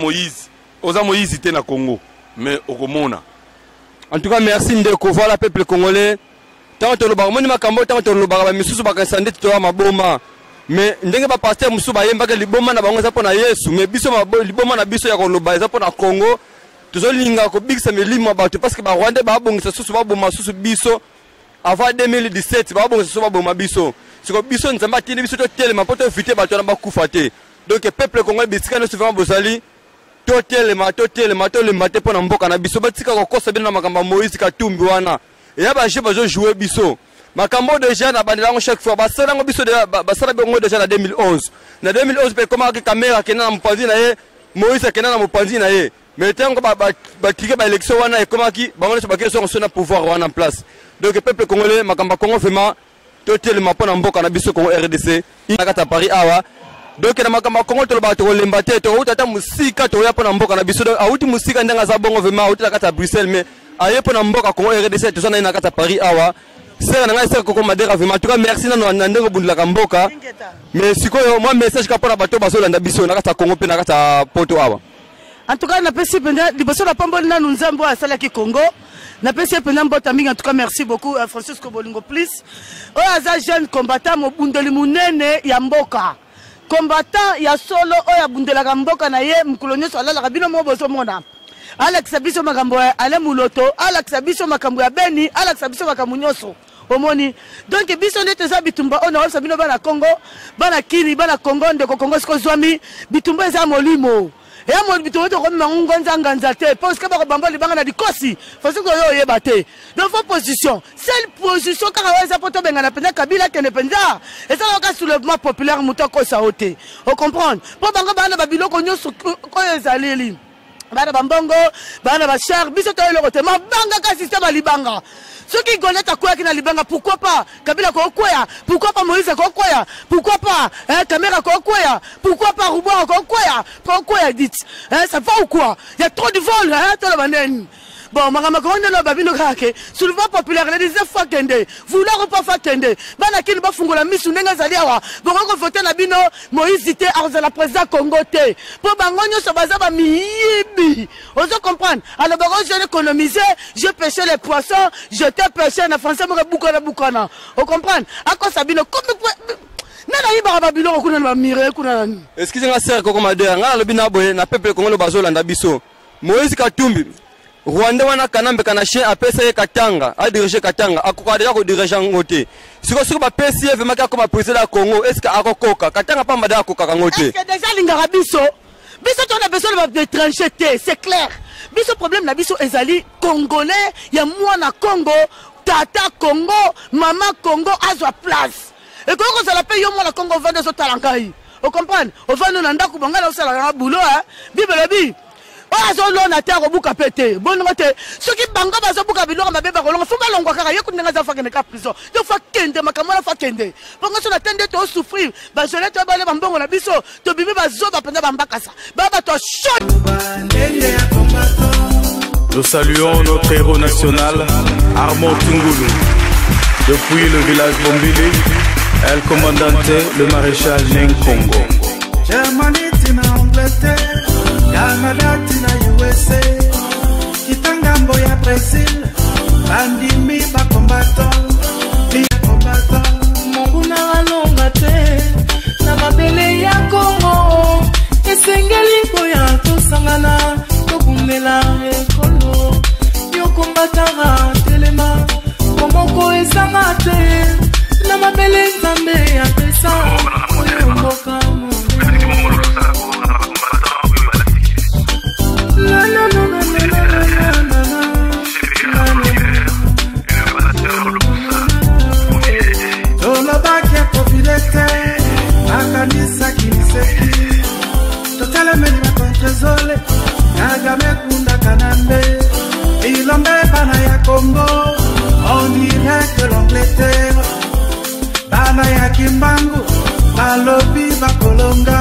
Moïse oza Moïse te na Congo mais okomona. En tout cas merci ndeko, voilà peuple congolais. Tango tolobaka omoni makambo tango tolobaka ba misusu bakanisa ndeti toya maboma. Mais ndenge ba pasteur mosusu bayembaka liboma na bango eza mpo na Yesu, mais biso liboma na biso ya koloba eza mpo na Congo. Tozolinga kobikisa milimo ya bato parce que ba Rwandais babongisa susu baboma susu biso avant 2017 babongisa susu baboma biso. Siko biso Nzambe atindi biso totelema mpo toevite bato wana bakufa te. Donc peuple congolais bisika nyonso vraiment bozali totelema totelema tolemba te mpo na mboka na biso. Batika kokosa bino na makambo ya Moïse Katumbi wana eya ba jeu bazo jouer biso makambo deja na bandela yango chaque fois basala yango biso deja basala bango deja na 2011 na 2011 mpe ekomaki Kamere akenda na mopanzi na ye Moïse akenda na mopanzi na ye mais ntango batrike ba élection wana ekomaki bango nyonso bakei songo so na pouvoir wana en place. Donc peuple congolais makambo ya Congo vraiment totelema mpo na mboka na biso Congo RDC na kati ya Paris awa. Donc na makambo ya Congo tolobaka tokolemba te, tokouta ata mosika tokoya mpo na mboka na biso. Donc awuti mosika ndenge aza bongo vraiment awuti na kati ya Bruxelles mais aye mpo na mboka Congo RDC toza na ye na kati ya Paris awa. Sera na ngai sera Koko Madera vraiment en tout cas merci nano na ndenge obundelaka mboka. Mais sikoyo mwa message kaka mpo na bato bazolanda biso na kati ya Congo mpe na kati ya Poto awa. En tout cas napesi mpenza liboso napamboli nanu Nzambe oyo asalaki Congo, napesi ye mpenza mbota mingi. En tout cas merci beaucoup Francisco Bolingo plus oyo aza jeune combattant mobundeli monene ya mboka, combattant ya solo oyo abundelaka mboka na ye mokolo nyonso alalaka. Bino moko bozomona alakisa biso makambo ya Alain Muloto, alakisa biso makambo ya Beni, alakisa biso makambo nyonso omoni. Donc biso nde toza bitumba oyo nakoyebisa bino bana Congo, bana Kini, bana Congo, ndeko Congo siko zwami bitumba eza molimo eya mo bitumba tokomi mango ngonza nganza te parce que bakobamba libanga na likosi fasoki oyo oyeba te. Donc faut position, seule position kaka oyo eza po tobengana mpenza Kabila akende mpenza, eza kaka soulèvement populaire. Moto akosa yo te, ocomprendre mpo bango bana babiloko nyonso oyo ezaleli bana bambongo bana bachar biso to eloko te mabanga ka système ya libanga. Soki Goliath akweyaki na libanga, pourquoi pas Kabila akokwea, pourquoi pas Moïse akokwea, pourquoi pas Kamere akokwea, pourquoi pas Rouboir akokwea, kokwea dit ça va ou quoi? Il y a trop de vol hein, toloba neni. Bon, makambo kongo nde loba bino kaka ke soulèvement populaire le 19 fois kende, vouloir ou pas fois kende. Bana kini bafungola misu ndenge ezali awa, bokoki kovote na bino Moïse te, akozala président Congo te mpo bango nyonso baza bamiyibi. Ozo comprendre? Alors bako je économiser, je pêche les poissons, je te pêche na français moko bukana bukana. O comprendre? Akosa bino comme nani ayibaka babiloko kuna na bamire kuna na nini? Excusez nga sœur Koko Madera, nga nalobi na boye na peuple congolais bazolanda biso. Moïse Katumbi Rwanda wana Kanambe kana chien apesa ye Katanga, a diriger Katanga, akoka deja ko diriger yango te. Siko siko bapesi ye vraiment akoma président ya Congo, est-ce que akokoka? Katanga pamba da akokaka yango te. Est-ce que déjà alingaka biso? Biso tona besoin de étranger te, c'est clair. Biso problème na biso ezali congolais ya mwana Congo, tata Congo, mama Congo azwa place. Ekoki kozala mpe yo mwana Congo ovandi ozotala ngai. Ocomprendre? Ovandi na ndako bonga na osalaka na boulot hein. Bible elobi oyo azolona te akobuka mpe te boningo te. Soki bango bazobuka biloko mabe bakolonga, fo balongwa kaka ye kutu ndenge aza fakende ka prison. Donc fo akende makambo wana, fo akende bongo. So na te nde tosouffrir bajole to bale bambongo na biso tobimi bazoba mpenza bambakasa ba bato ya shot. Nous saluons notre héros national, Armand Tungulu. Depuis le village Bombili, El Comandante, le maréchal Nengkongo. Germany tina Angleterre, Canada tina USA, Kitangambo ya Brésil, bandimi ba combattant, combattant. Monguna alonga te na mabele ya Congo, esengeli boya tosangana tobundela ekolo. Yo kombataka telema, bomoko ezanga te na mabele Nzambe apesa oyo mboka. Tolobaki akofile te, bakanisaki liseki, totelemeli bakontresole Kagame kunda Kanambe bilombe bana ya Congo, on dirait que l'Angleterre bana ya Kimbangu balobi bakolonga.